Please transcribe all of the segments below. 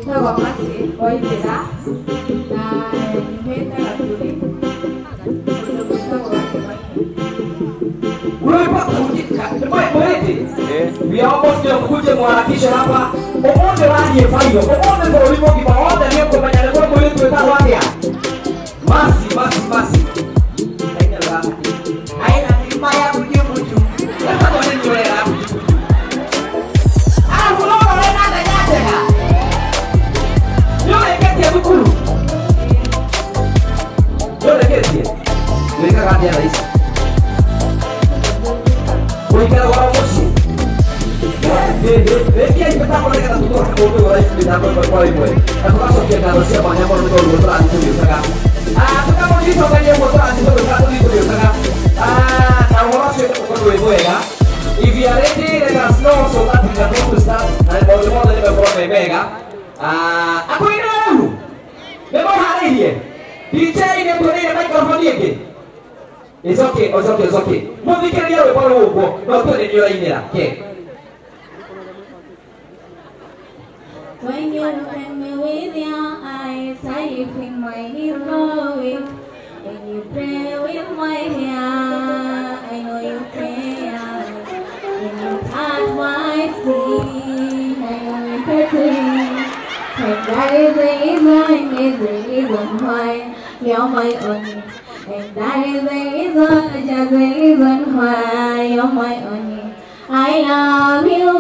Njĩtagwo Mercy Waithĩra na nyumĩte Gaturi, kũndũ gwĩtagwo Gakĩmainĩ. Mwete. We are almost there, mkuje muharakishe hapa. Ũmũthĩ wathiĩ bairo, ũmũthĩ bũrũri mũgima wothe nĩ ũkũmenya nĩ kũrĩ mũirĩtu wĩtagwo atĩa? Mercy, Mercy, Mercy. Aina milima ya bujubuju. Sasa ndio ni wale ya bujubuju. Alafu no wale na njega. Nĩũrĩkĩtie thukuru? Nĩũrĩkĩtie? Wĩkaga atĩa thaa ici? Ũikaraga oro mũciĩ? Wĩkiai mĩtambo nĩgetha tũcoke kũndũ ũrĩa mĩtambo ĩmwe kwa ĩmwe na tũgacokia ngatho cia mwanya mũno nĩ tondũ tũrathiĩ tũgĩũkaga. Tũkamũnyitũkania ũguo tũrathiĩ tũgĩũkaga tũthiĩ tũgĩũkaga. Na ũhoro ũcio ũkorwo wĩ mwega. If you are ready, let us know so that we can go to start na maũndũ mothe nĩ mekorwo me mega. Akwĩra rĩu nĩ mũharĩirie? DJ nĩ tuoneire microphone ĩngĩ? It's okay, it's okay, it's okay. Mũthikĩrĩrie rwĩmbo rũu ũguo no tuone nĩ ũrainĩra. Ke. When you look at me with your eyes, I feel my knees growing. When you pray with my hair, I know you care. When you touch my skin, I know you care to me. And that is the reason, is the reason why you're my only. And that is the reason, just the reason why you're my only. I love you,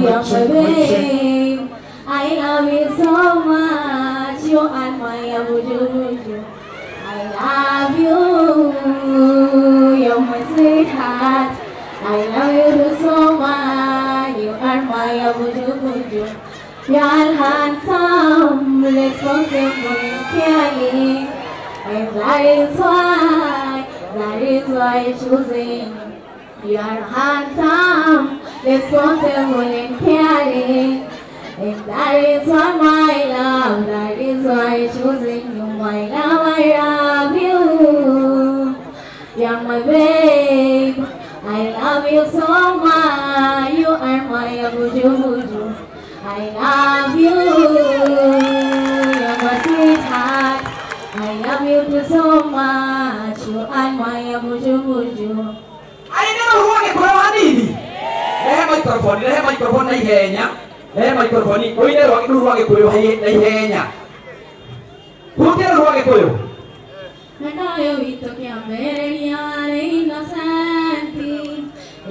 you're my babe. I love you so much, you are my abuju. I love you, you're my sweetheart. I love you so much, you are my abuju. You're handsome, responsible and caring. And that is why choosing. You are handsome, responsible and caring. And that is why my love, that is why choosing you, my love, I love you. You're my babe, I love you so much. You are my abuju. I love you, you're my sweetheart. I love you too so much. You are my abuju. Aina rũrũ gĩkũyũ hanini. Rehe microphone, rehe microphone na ihenya. Rehe microphone, ũine rũrũ rwa gĩkũyũ na ihenya. Hutia rũrũ rwa gĩkũyũ. Wendo ũyũ witũ kĩambĩrĩria warĩ innocent,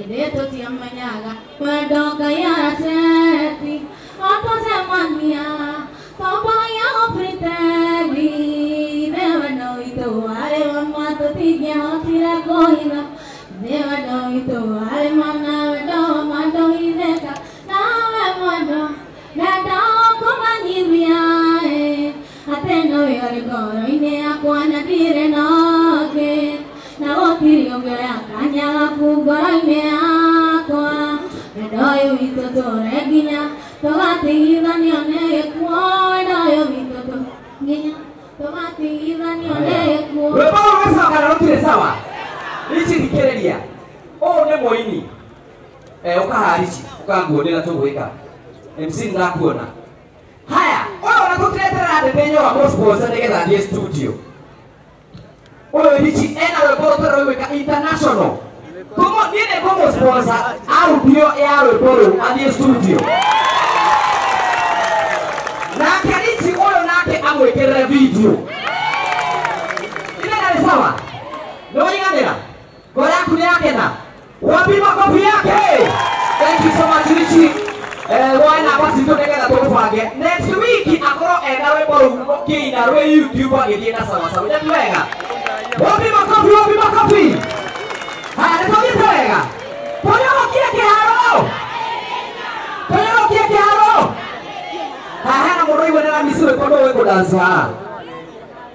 ĩndĩ tũtiamenyaga wendo Ngai araceti. O twacemania twambagia gũ-pretend, nĩ wendo witũ warĩ wa ma tũtingĩahotire kũhitha. Nĩ wendo witũ warĩ ma na wendo wa ma ndũhithĩka. Nawe mwendwa ndenda gũkũmenyithia atĩ nĩwe ũrĩ ngoro-inĩ yakwa na ndirĩ na ũngĩ, na gũtirĩ ũngĩoya kanya gaku ngoro-inĩ yakwa. Wendo ũyũ witũ tũre nginya tũgatigithanio nĩ gĩkuũ. Wendo ũyũ witũ nginya tũgatigithanio nĩ gĩkuũ. Rwĩmbo rũu rwĩ sawa kana rũtirĩ sawa? Richi thikĩrĩria. Ũyũ nĩ mũini. Ũkaha Richi, ũkanguonera tũgwĩka. MC ndakuona. Haya, ũyũ ona tũtireterera ndĩndĩ nyora mũsponsor nĩgetha athiĩ studio. Ũyũ Richi ena rwĩmbo rũtarĩ international. Tũmũ niĩ nĩ ngũmũsponsor audio ya rwĩmbo rũu athiĩ studio. Nake Richi ũyũ nake amwĩkĩrĩre video. Ile nĩ sawa? Nĩ waiganĩra? Ngoro yaku nĩ yakena? Wapi makofi yake? Thank you so much Richi. Woe namba citũ nĩgetha tũgũbange. Next week akorwo ena rwĩmbo rũu rũkĩina rwĩ YouTube agĩthiĩ na sawa sawa. Nĩ wega? Wapi makofi, wapi makofi? Haya, nĩ tũthiĩte wega? Tũnyorokie kĩharo! Tũnyorokie kĩharo! Haha hena mũndũ ũigua nĩ aramisi rwĩmbo ndũĩ kũdance haha.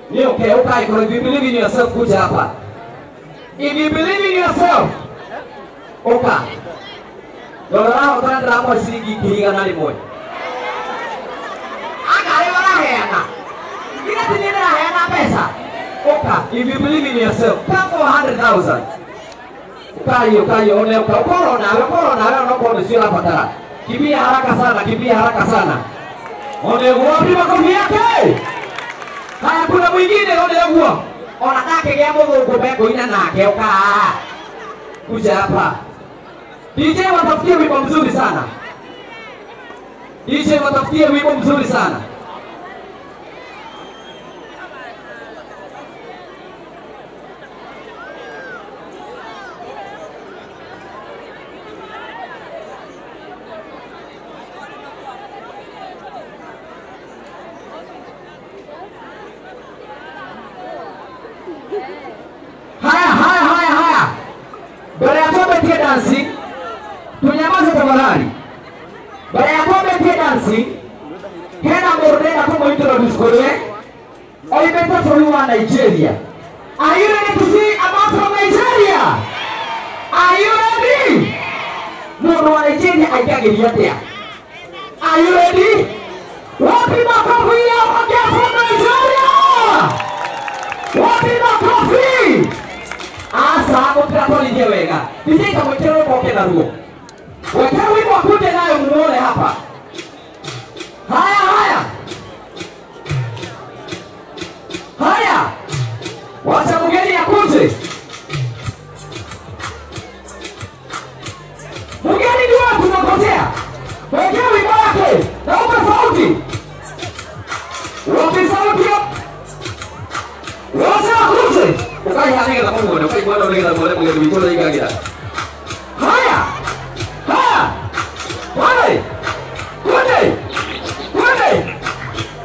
Ni okay, okay, if you believe in yourself, kuja hapa. If you believe in yourself, oka. Rora hotana ndĩramũhe ciringi ngiri igana rĩmwe. Anga arĩ ũraheana. Ira ti niĩ ndĩraheana mbeca. Oka, if you believe in yourself, come for 100,000. Ukai, ukai, one, uka, ukorwo nawe, ukorwo nawe, onokorwo nĩcio ũrabatara. Kimbia haraka sana, kimbia haraka sana. Wapi makofi yake? Haya, kuna mwingine onegwo. Ona ndakĩgĩa mũthũngũ mekũina nake ũka. Kuja hapa. DJ watafutie wimbo mzuri sana. DJ watafutie wimbo mzuri sana. Haya, haya, haya, haya. Baada ya kuomba dansi, tunyamaze tafadhali. Baada ya kuomba dansi, hena mordena kama introduce kore. Oibeta from Nigeria. Are you ready to see about from Nigeria? Are you ready? Mundu wa Nigeria aigagiria atia? Are you ready? Wapi makofi ya wageni from Nigeria? Wapi makofi? Asa gũtiratwarithia wega. DJ kamwĩkĩre rwĩmbo oke naruo. Wekera wimbo akuje nayo muone hapa. Haya haya. Haya. Wacha mgeni akuje. Mgeni ni wapi tunapotea? Wekera wimbo wake. Na upe sauti. Wapi sauti? Wacha akuje. Ukai mungu ukai mwana ulegeza mwale mugeni witũ ikagira. Haya. Haya. Wale. Twende. Twende.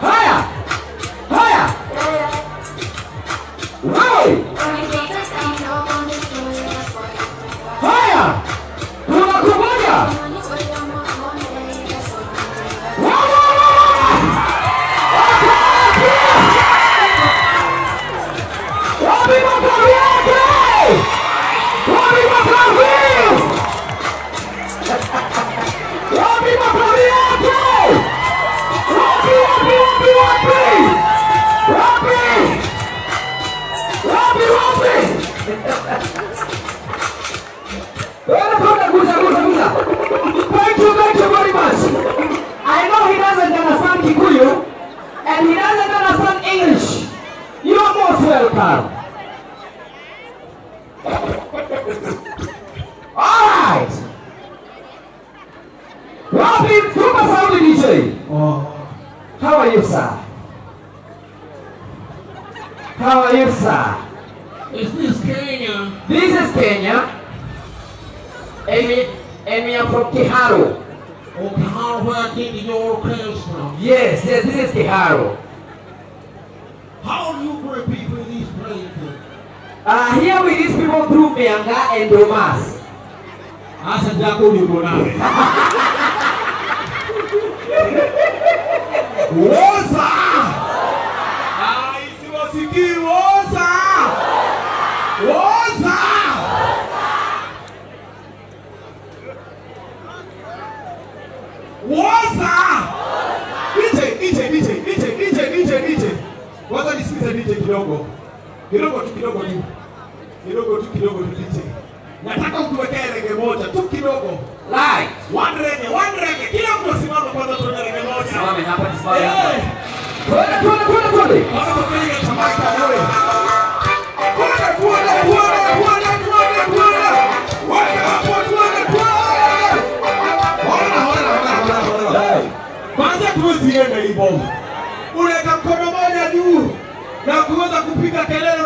Haya. Haya. Wewe. Haya. Tunakumoja. Thank you very much. I know he doesn't understand Kikuyu and he doesn't understand English. You are most welcome. All right. Wapi Super Sound DJ? Oh. How are you, sir? How are you, sir? Is this Kenya? This is Kenya. And we are from Kiharu. Oh, Kiharu, where did your orchestra? Yes, yes, this is Kiharu. How do you bring people in these places? Here we these people through Mianga and Domas. Asa jako ni bona. Woza! Ai, siwasikii woza! Woza! Woza! DJ, DJ, DJ, DJ, DJ, DJ, DJ. Waza nisikize DJ kidogo. Kidogo tu, kidogo tu. Kidogo tu, kidogo tu DJ. Nataka utuwekee rege moja tu kidogo. Light. One reggae, one reggae. Kila mtu asimame kwanza tuone reggae moja. Simame hapa, tusimame hapa. Twende, twende, twende, twende. Kwanza tupige Jamaica wewe. Twende, twende, twende, twende, twende, twende. Weka hapo, twende, twende. Hola, hola, hola, hola, hola. Kwanza tusiende hivyo. Unaweka mkono moja juu na kuanza kupiga kelele.